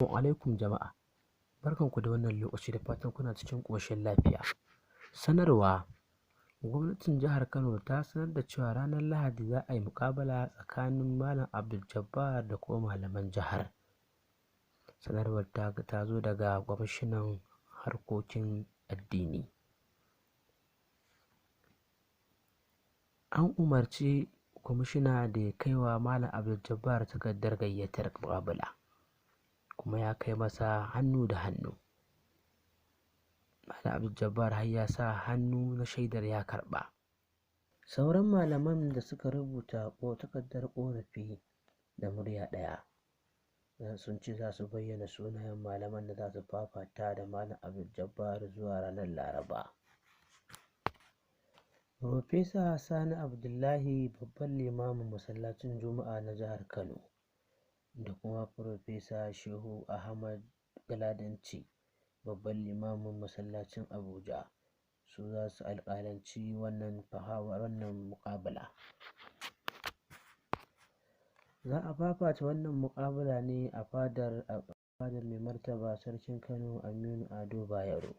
Alaikum jama'a. Barkanku da wannan lokaci, da fatan kuna cikin ƙoshin lafiya. Sanarwa: Gwamnatin Jihar Kano ta sanar da cewa ranar Lahadi za a yi muƙabala tsakanin Malam Abdul Jabbar da kuma malaman jihar. Sanarwar ta zo daga kwamishinan harkokin addini. An umarci kwamishina da ya kai wa Malam Abdul Jabbar takardar gayyatar muƙabala, kuma ya kai masa hannu da hannu. Malam Abdul Jabbar har ya sa hannu na shaidar ya karɓa. Sauran malaman da suka rubuta takardar ƙorafi da murya ɗaya sun ce za su bayyana sunayen malaman da za su fafata da Malam Abdul Jabbar zuwa ranar Laraba. Farfesa Sani Abdullahi, babban limamin masallacin Juma'a na jihar Kano, da kuma Farfesa Shehu Ahmad Galadanci, babban limamin masallacin Abuja, su za su alƙalanci wannan muƙabala. Za a fafata wannan muƙabala ne a fadar Mai Martaba Sarkin Kano, Aminu Ado Bayero.